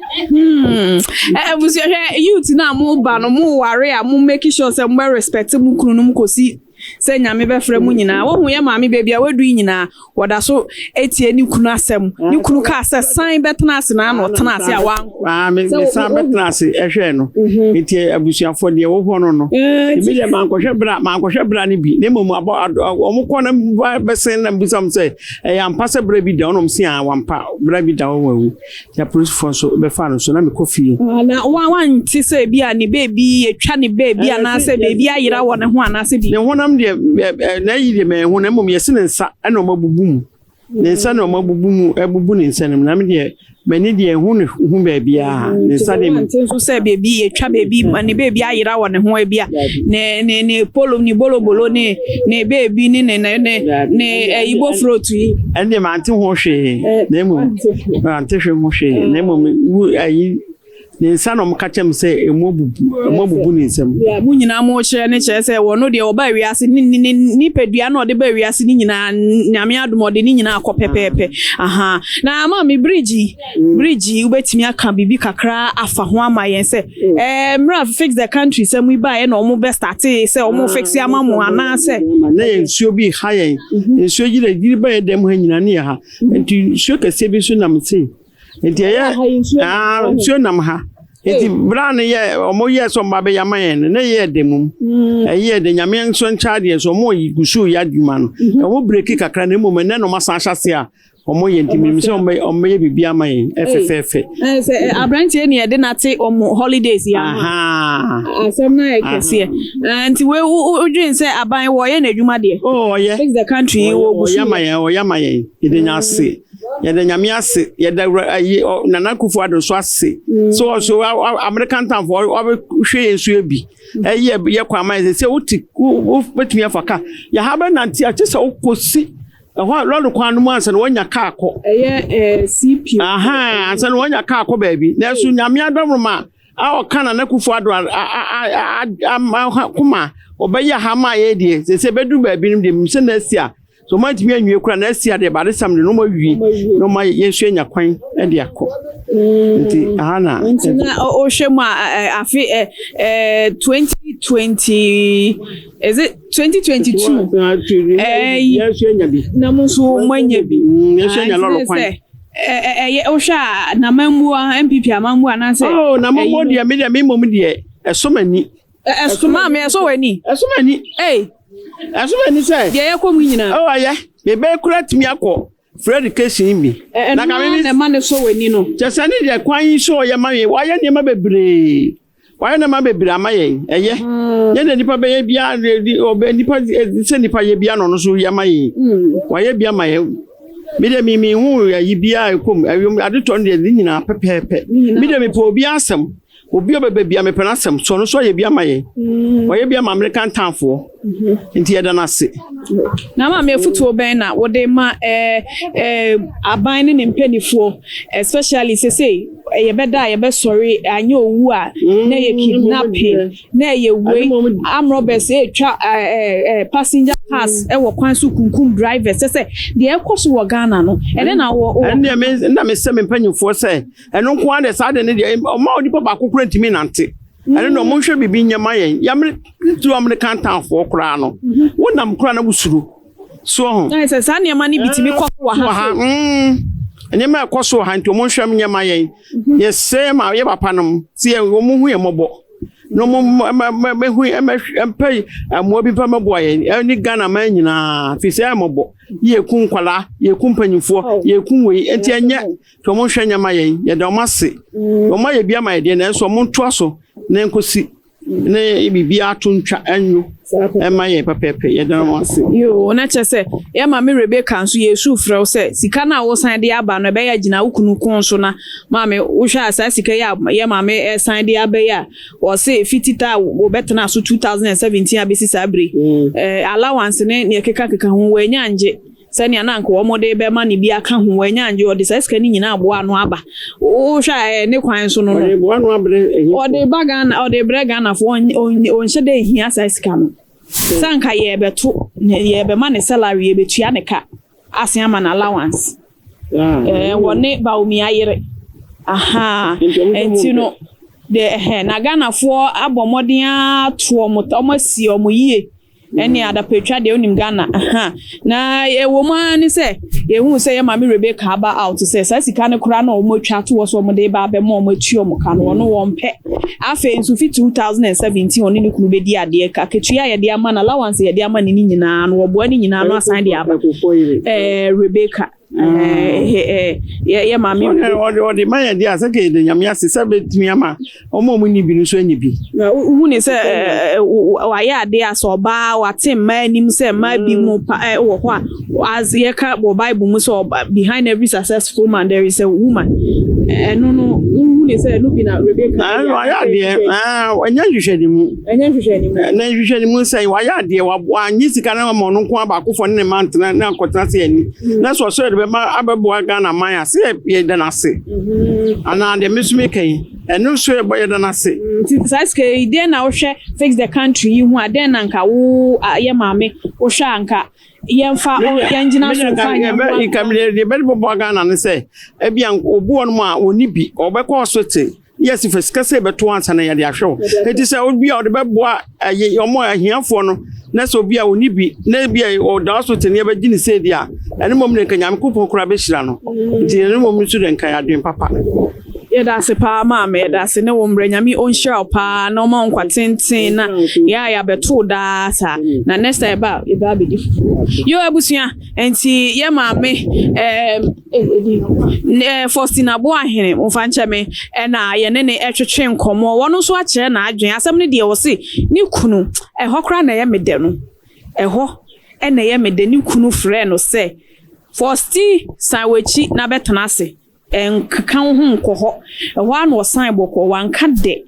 C: Abusua hwɛ, youth na mo ba no mo ware a, mo make sure sɛ mo bɛ respect mo kunu no mu kɔsi sɛ Nyame bɛfrɛ mu nyinaa. Wohu yɛ maame baabi a wadu yi nyinaa, wɔda so etie ne kunu asɛm. Ne kunu kaa sɛ san bɛtena ase na ano ɔtena ase a wankɔ.
B: Ah, me me san bɛtena ase ɛhwɛ no. Nti abusuafoɔ deɛ wɔ hɔ no, ebi deɛ mankɔhwɛ bra no bi na mmom abɔ wɔn kɔ na bɛsɛn na bisa wɔn sɛ ɛyɛ ampa sɛ bra bi da ɔnom si a wampa bra bi da wɔn awu. Nti apolisifoɔ nso bɛfa no so na mekɔ fie.
C: Na wante sɛ ebi a ne beebi yɛtwa ne beebi anaasɛ beebi ayera wɔ ne ho anaasɛ bi?
B: Ne honam deɛ na ayi deɛ mɛn ho, na mmom yɛsi ne nsa ɛna ɔmo abubu mu. Ne nsa na ɔmo abubu mu, abubu ne nsa no mu, na me deɛ m'ani deɛ ɛho ne ho baabiara ne nsa deɛ.
C: Wante nso sɛ beebi yɛtwa beebi ne beebi ayera wɔ ne ho, ebi a ne polo ne bolobolo ne beebi ne ɛyi bofrot yi?
B: Ɛne deɛ mante ho hwee, na mmom mante hwee ho hwee, na mmom wu ayi ne nsa na ɔmo ka kyerɛ me sɛ emu abubu ne nsam.
C: Mo nyinaa mo kyerɛ ne kyerɛ sɛ wɔn deɛ ɔba wiase ne nipadua na ɔde ba wiase ne nyinaa, Nyame adom ɔde ne nyinaa akɔ pɛpɛɛpɛ. Aha na ama mi bridge yi, wobɛtumi aka biribi kakra afa ho ama yɛn sɛ mmerɛ Fix the Country sɛ mo baeɛ na ɔmo bɛ start sɛ ɔmo fix ama mo anaasɛ?
B: Na yɛ nsuo bi ha yɛn, nsuo yiri yiri ba yɛ dɛm ha nyinaa ne yɛ ha, nti nsuo kɛseɛ bi nso nam sei, nti ɛyɛ nsuo nam ha, nti bra no yɛ ɔmo yɛ sɛ ɔmo abɛyɛ ama yɛn no na ɛyɛ ɛdɛ mum, ɛyɛ ɛdɛ. Nyame nso nkyɛn adeɛ so ɔmo gu so yɛ adwuma no, ɔmo break kakra, na mmom ɛnɛ na ɔmo asan ahyɛ ase a ɔmo yɛ, nti minim sɛ ɔmo bɛyɛ biribi ama yɛn ɛfɛfɛɛfɛ.
C: Sɛ aberanteɛ ne yɛde nate ɔmo holidays yɛ ama asɛm no ayɛ kɛseɛ, nti wei wodwen sɛ aban wɔyɛ n'adwuma deɛ?
B: Oh, ɔyɛ.
C: Fix the Country wɔ gu so.
B: Ɔyɛ ama yɛn, ɔyɛ ama yɛn. Yɛde nya ase, yɛde Nyame ase, yɛda wura ayi Nana Akufo Addo nso ase so ɔso American town fo ɔbɛhwɛ yɛn nso bi ɛyɛ yɛ kwan ama yɛn sɛ wote wo bɛtumi afa kaa yɛha bɛnante akyɛ sɛ wokɔsi ɛhɔ a lɔri kwan no mu ansa na wɔanya kaa kɔ.
C: Ɛyɛ CP.
B: Ahan, ansa na wɔanya kaa kɔ baabi, nanso Nyame adɔmroma a ɔka Nana Akufo Addo koma ɔbɛyɛ ha ma yɛ deɛ sɛ bɛduru baabi no deɛ sɛ na asi a so ɔmo antumi anwie kora na asi adeɛ baade sam de na ɔmo awie na ɔmo ayɛ yɛn nso anya kwan de akɔ, nti aha na.
C: Nti na ɔhwɛ mu a afe ɛ ɛ 2020, is it 2022?
B: Yɛn nso anya bi.
C: Na mo nso mo anya bi.
B: Yɛn nso anya lɔri kwan.
C: Ɛyɛ wohwɛ a n'amammuo, NPP amammuo anaasɛ?
B: Oh, n'amammuo deɛ, mi deɛ mi mmom deɛ ɛso m'ani.
C: Ɛso maame, ɛso w'ani?
B: Ɛso m'ani.
C: Ee.
B: Ɛso m'ani sɛ.
C: Deɛ yɛkɔ mu nyinaa.
B: Ɔ ayɛ mebe kura tumi akɔ free education bi.
C: Ɛno na ɛma ne sɔ w'ani no.
B: Kyɛ sɛ ne deɛ kwan yi so ɔyɛ ma yɛn, wayɛ nneɛma bebree, wayɛ nneɛma bebree ama yɛn, ɛyɛ yɛn na nipa bɛyɛ biara ɔbɛ nipa sɛ nipa yɛ biara na ɔno nso yɛ ama yɛn, wayɛ bi ama yɛn. Mi deɛ mi hu ayi biara ekom ɛyom adetɔ no deɛ ne nyinaa pɛpɛɛpɛ. Mi deɛ mi pɛ obi asɛm, obi a ɔbɛbɛ bia mepɛ n'asɛm so, ɔno nso ɔyɛ bi ama yɛn, ɔyɛ bi ama American townfoɔ, nti yɛda no ase.
C: Na maame, afutuo bɛn na wode ma ɛɛ ɛɛ aban ne ne mpanimfoɔ, especially sese yɛbɛda a yɛbɛsɔre anyɛ owu a na ɛyɛ kidnapping na ɛyɛ wei, armed robbers ɛretwa ɛɛ ɛɛ passenger cars ɛwɔ kwan so kunkum drivers, sɛ deɛ ɛkɔ so wɔ Ghana no, ɛdɛ na wɔ?
B: Ɛno deɛ me na mesɛ me mpanyinfoɔ sɛ ɛno nko ara deɛ, saa de ne deɛ ɔma onipa baako kura ntumi nante. Ɛno na ɔmo nhwɛ biribi nyɛ ma yɛn. Yamere tu American townfoɔ koraa no. Wonam koraa na wosuro. So ho.
C: Na sɛ saa nneɛma no bi tumi kɔ so wɔ
B: wɔ
C: ha.
B: Ha nneɛma a ɛkɔ so wɔ ha, nti ɔmo nhwɛ m nyɛ ma yɛn. Yɛsrɛ ma yɛ papa nom sɛ yɛ ɔmo hu yɛn mmɔbɔ na ɔmo mɛhu mpɛ mmoa bi mpa mɛboa yɛn ɛne Ghana man nyinaa, fi sɛ ɛyɛ mmɔbɔ. Yɛku nkwalaa, yɛku mpanyinfoɔ, yɛku wei, nti ɛnyɛ, nti ɔmo nhwɛ nyɛ ma yɛn. Yɛda ɔmo ase, ɔmo ayɛ bi ama yɛ deɛ, nanso ɔmo ntoa so na nkosi ne biribi ato ntwa ɛnwo ɛma yɛn pɛpɛɛpɛ. Yɛda ɔmo ase.
C: Yoo, na kyerɛ sɛ yɛ maame Rebecca nso yɛsu frɛ wo sɛ sika no a wosan de aba no, ɛbɛyɛ gyina wo kunu kɔn so. Na maame, wohwɛ a, saa sika yi a yɛ maame ɛsan de aba yi a, wɔse fitita a wɔbɛtena so 2017 abɛsi saa bere, allowance ne nea ɛkeka keka ho, wɔanya ngye sɛnea na anka wɔn de bɛma ne bi aka ho, wɔanya ngye. Ɔde saa sika no nyinaa aboa ano aba. Wohwɛ a, ne kwan so no.
B: Ɔde boa no abrɛ ɛyi.
C: Ɔde ba Ghana, ɔde brɛ Ghanafoɔ. Ɔnhyɛ dɛ ehia saa sika no sɛ anka yɛbɛto yɛbɛma ne salary, yɛbɛtua ne ka asen ama no allowance. Wɔne Bawumia yere aha.
B: Nti ɔmo sɛ
C: nti no de ɛhɛ na Ghanafoɔ abɔ mmɔden ato ɔmo, ɔmo asi ɔmo yie ɛne adapɛtwa deɛ, onim Ghana aha. Na ɛwɔ mu ara ne sɛ yɛhu sɛ yɛ maame Rebecca aba out sɛ saa sika no koraa na ɔmo atwa ato hɔ sɛ ɔmo de ba abɛma ɔmo atua ɔmo ka no, ɔno wɔn pɛ. Afei nso, fi 2017 ɔne ne kunu bɛdi adeɛ, akatua a yɛde ama no, allowance a yɛde ama no ne nyinaa no, wɔboa ne nyinaa no asan de aba. Rebecca, ɛɛ ɛɛ yɛ maame Rebecca.
B: Ɔde ma yɛn deɛ a, sɛ kɛyɛ de Nyame ase sɛ bɛtumi ama ɔmo a ɔmo ni bi no nso anya bi.
C: Na wohu ne sɛ wayɛ adeɛ a sɛ ɔbaa wate mmaa anim sɛ mmaa bi mu pa wɔ hɔ a, as yɛka wɔ Bible mu sɛ ɔba, behind every successful man there is a woman. Ɛno no, wohu ne sɛ ɛno bi na Rebecca.
B: Na wayɛ adeɛ, ɛnyɛ nhwehwɛnimu.
C: Ɛnyɛ nhwehwɛnimu.
B: Na nhwehwɛnimu sɛ wayɛ adeɛ, wanye sika no ama ɔno nko abaakofoɔ ne ne ma ntena na nkɔtena se ani na sɛ ɔsɛ yɛde bɛma abɛboa Ghana man a, sɛ yɛda no ase anaa deɛ me nso meka yi, ɛno nso yɛbɔ yɛda no ase.
C: Nti saa sika yi deɛ, na wohwɛ Fix the Country yi ho a, dɛn na nka wo yɛ maame wohwɛ a, nka yɛmfa yɛngyina so mfa nyɛ mmoa?
B: Nka deɛ bɛde bɔboa Ghana ne sɛ ebia obi wɔ nom a ɔni bi, ɔbɛkɔ hospital, yɛsi fɛ sika sɛ ɛbɛto ansa na yɛde ahwɛ wo. Eti sɛ obi a ɔde bɛboa ɛyɛ ɔmo ahiafoɔ no, na sɛ obi a ɔni bi na ebi a ɔda hospital ne yɛbɛgye ne sɛ di a, ɛno mmom de nka Nyame kopɔn koraa bɛhyira no. Nti ɛno mmom nso de nka yɛ adwene papa.
C: Yɛda ase paa, maame. Yɛda ase ne wo mmerɛ. Nyame ɔnhyira wo paa na ɔma wo nkwa tenten na yɛ a yɛabɛtoo daa saa. Na next time ɛba a, yɛbɛ abɛdi fufuo. Yo, abusua, nti yɛ maame Faustina Boahene, momfa nkyɛ me, ɛna yɛne ne ɛtwetwe nkɔmmɔ. Wɔno nso akyerɛ n'adwene asɛm no deɛ, wɔ se ne kunu ɛhɔ koraa na ɛyɛ me dɛ no, ɛhɔ ɛna ɛyɛ me dɛ. Ne kunu frɛ no sɛ, "Fausti, san w'akyi na bɛtena ase, nkeka wo ho nkɔ hɔ." Ɛhɔ ara na ɔsan bɔkɔ, wanka dɛ.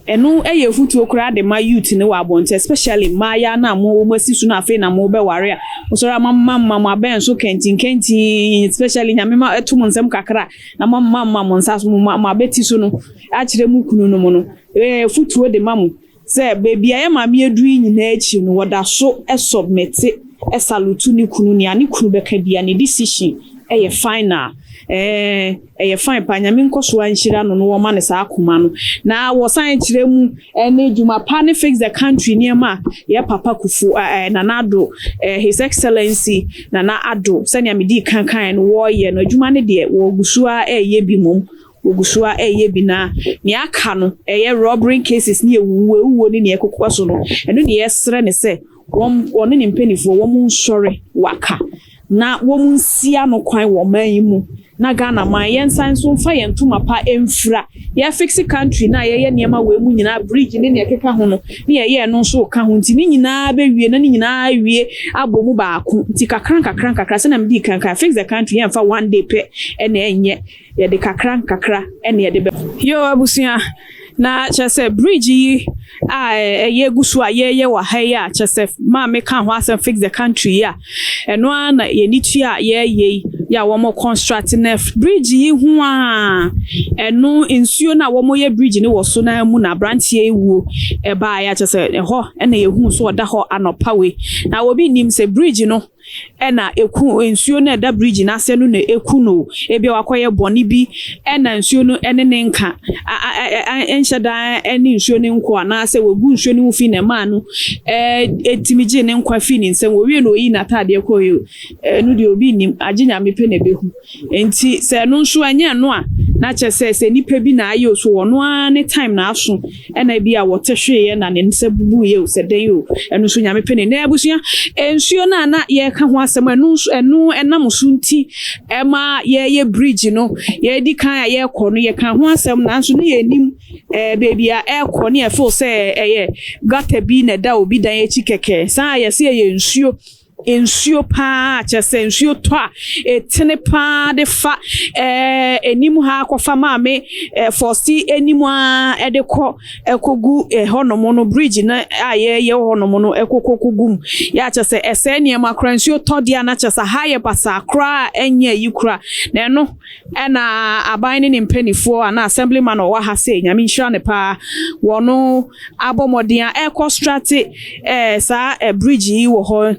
C: Ɛno yɛ afutuo koraa de ma youth ne wɔ abɔnten, especially mmaayewa no a mo wɔn asi so no, afei na mo bɛware a, wosɔre a, mama mama mo abɛn so kɛntinkɛntin, especially Nyame ma ɛto mo nsam kakra na mo mama mama mo nsa so, mo mo abɛti so no akyerɛ mo kunu no mu no. Ɛyɛ afutuo de ma mo sɛ beebi a yɛ maame aduru yi nyinaa akyi no, wɔda so submit, ɛsalute ne kunu. Nea ne kunu bɛka bia, ne decision ɛyɛ final. Ɛyɛ fine pa. Nyame nkɔ so anhyira no no, wɔma ne saa akoma no na wɔsan kyerɛ mu ɛne dwuma pa ne Fix the Country nneɛma a yɛ papa Kufu, Nana Ado, His Excellency Nana Ado, sɛnea medi kankan no, wɔreyɛ no adwuma no deɛ, wɔgu so a ɛreyɛ bi mom, wɔgu so a ɛreyɛ bi. Na nea aka no ɛyɛ robbery cases ne ewuwo ewuwo ne nea ɛkokɔ so no, ɛno ne yɛsrɛ ne sɛ wɔn, wɔne ne mpanimfoɔ, wɔn nsɔre waka na wɔn nsia no kwan wɔ ɔman yi mu na Ghana man yɛnsan nso mfa yɛn ntoma pa mfira. Yɛfix country na yɛyɛ nneɛma wɔ mu nyinaa, bridge ne nea ɛkeka ho no, ne yɛyɛ no nso ka ho. Nti ne nyinaa bɛwie na ne nyinaa awie abɔ mu baako. Nti kakra nkakra nkakra, sɛnea mede kankan Fix the Country, yɛmfa one day pɛ ɛna ɛnyɛ, yɛde kakra nkakra ɛna yɛde bɛ. Yo, abusua, na kyerɛ sɛ bridge yi a ɛyɛ gu so a yɛyɛ wɔ ha yi a, kyerɛ sɛ maame ka ho asɛm, Fix the Country yi a, ɛno ara na yɛni tua a yɛreyɛ yi, yɛ a wɔn construct na bridge yi ho a, ɛno nsuo no a wɔyɛ bridge no wɔ so na mu na aberanteɛ yi wuo ɛbaa yɛ, kyerɛ sɛ ɛhɔ ɛna yɛhu so ɔda hɔ anɔpa wei na obi nim sɛ bridge no. na ɛku nsuo no a ɛda bridge no ase no na ɛku no o, ebia wakɔyɛ bɔne bi na nsuo no ne ne nka nhyɛ da ne nsuo no nko anaasɛ wagu nsuo no ho fi na ɛmaa no ɛtumi gyee ne nkwa fii ne nsam. Wɔwie na ɔyii n'ataadeɛ kɔeɛ o, ɛno deɛ obi nnim, agye Nyame pɛ na ɛbɛhu. Nti sɛ ɛno nso ɛnyɛ ɛno a, na kyerɛ sɛ sɛ nipa bi na ayɛ o, so ɔno ara ne time na aso ɛna ebi a wɔte hweeɛ na ne nsa bubuiɛ o, sɛ dɛn o, ɛno nso Nyame pɛ ne. Na abusua, nsuo no a na yɛreka ho asɛm, ɛno nso ɛno ɛnam so nti ɛma yɛyɛ bridge no, yɛdi kan a yɛrekɔ no yɛka ho asɛm nanso ne yɛnnim ɛɛ baabi a ɛrekɔ ne yɛfeel sɛ ɛyɛ gutter bi na ɛda obi dan akyi kɛkɛ, saa yɛsɛ ɛyɛ nsuo. Nsuo paa kyerɛ sɛ nsuo tɔ a ɛtene paa de fa ɛɛ anim ha akɔfa maame ɛɛ fɔsi anim a ɛde kɔ ɛkɔgu ɛhɔnom no bridge no a yɛyɛ hɔnom no ɛkɔkɔ kɔgu mu. Yɛ akyerɛ sɛ ɛsɛe nneɛma koraa nsuo tɔ deɛ a na kyerɛ sɛ ha yɛ basaa koraa a ɛnyɛ ayi koraa. Na ɛno ɛna aban ne ne mpanimfoɔ anaa assemblyman a ɔwɔ ha sei Nyame nhyira no paa wɔno abɔ mmɔden a ɛreconstruct ɛɛ saa ɛ bridge yi wɔ hɔ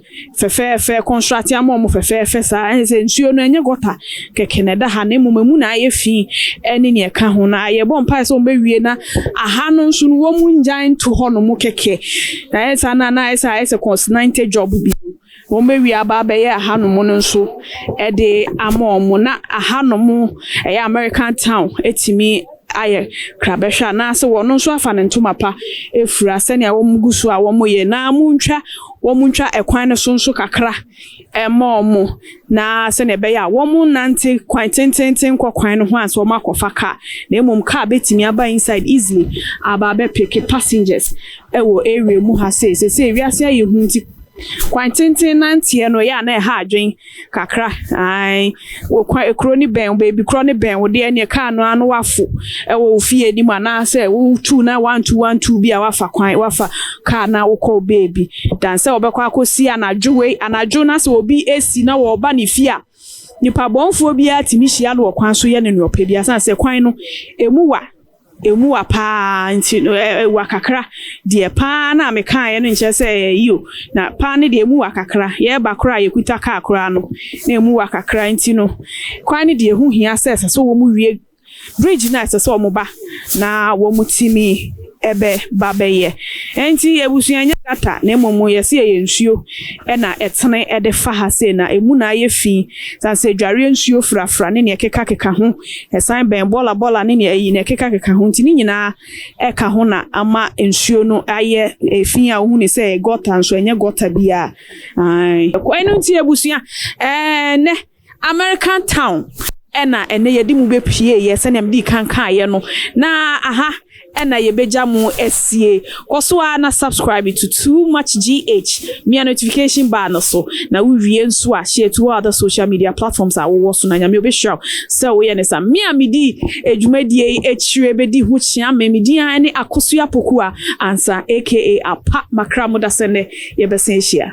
C: fɛfɛɛfɛ construct ama ɔmo fɛfɛɛfɛ saa. Ɛne sɛ nsuo no ɛnyɛ gutter kɛkɛ na ɛda ha na mmom emu na ayɛ fi ɛne nea ɛka ho. Na yɛbɔ mpae sɛ wɔn bɛwie na aha no nso no wɔn ngyan nto hɔ nom kɛkɛ na ayɛ saa na na ayɛ sɛ ayɛ sɛ consigned job bi wɔn bɛwie aba abɛyɛ ahanom no nso ɛde ama wɔn na ahanom ɛyɛ American Town etimi ayɛ krabɛhwɛ anaasɛ wɔn nso afa ne ntoma pa efura sɛnea wɔn gu so a wɔn yɛ na wɔn ntwa wɔn ntwa ɛkwan no so nso kakra ɛma wɔn na sɛnea ɛbɛyɛ a wɔn nante kwan tententen kɔ kwan no ho ansa wɔn akɔfa car na mmom car bɛtumi aba inside easily aba abɛpick passengers ɛwɔ area mu ha. Sei sese wiase ayɛ hu nti kwan tenten nanteɛ no yɛ a na ɛha adwen kakra. Ae, wɔ kwan ekuro ne bɛn beebi korɔ ne bɛn wo deɛ neɛ kaa no ano wafo ɛwɔ wo fie anim anaasɛ wotu na 1 2 1 2 bi a wafa kwan wafa kaa na wokɔ beebi dan sɛ wɔbɛkɔ akɔsi anadwo wei anadwo na sɛ obi esi na wɔreba ne fie a nipa bɔnfoɔ biara tumi hyia no wɔ kwan so yɛ ne nea ɔpɛ bi asan sɛ kwan no emu wa emu wa paa nti no ɛwa kakra deɛ paa na mekaeɛ no nkyerɛ sɛ ɛyɛ yi o na paa no deɛ emu wa kakra. Yɛreba koraa a yɛkuta kaa koraa no na emu wa kakra nti no kwan no deɛ ɛho hia sɛ ɛsɛ sɛ wɔn wie bridge na ɛsɛ sɛ wɔn ba na wɔn timi ɛbɛ ba bɛyɛ. Nti abusua, nyɛ gutter na mmom yɛsɛ yɛyɛ nsuo ɛna ɛtene ɛde fa ha sei na emu na ayɛ fi san sɛ dwareɛ nsuo frafra ne nea ɛkeka ho ɛsan bɛn bɔla bɔla ne nea ɛyi nea ɛkeka keka ho nti ne nyinaa ɛka ho na ama nsuo no ayɛ efi a wohu ne sɛ gutter nso ɛnyɛ gutter biara. Ɛno nti abusua, ɛɛ nɛ American Town ɛna ɛnɛ yɛde mu bɛpie yɛ sɛnea mede kan kaeɛ no na aha ɛna yɛbɛgya mu asie. Kɔ so a na subscribe to Too Much GH, mia notification bar no so na wowie nso a share to all other social media platforms a wowɔ so na Nyame obɛhyira wo sɛ woyɛ ne sa. Me a medi adwumadie yi akyire bɛdi ho kyea me medin a ne Akosua Poku a Ansa aka Apa Makra mo da sɛ nnɛ yɛbɛsan ahyia.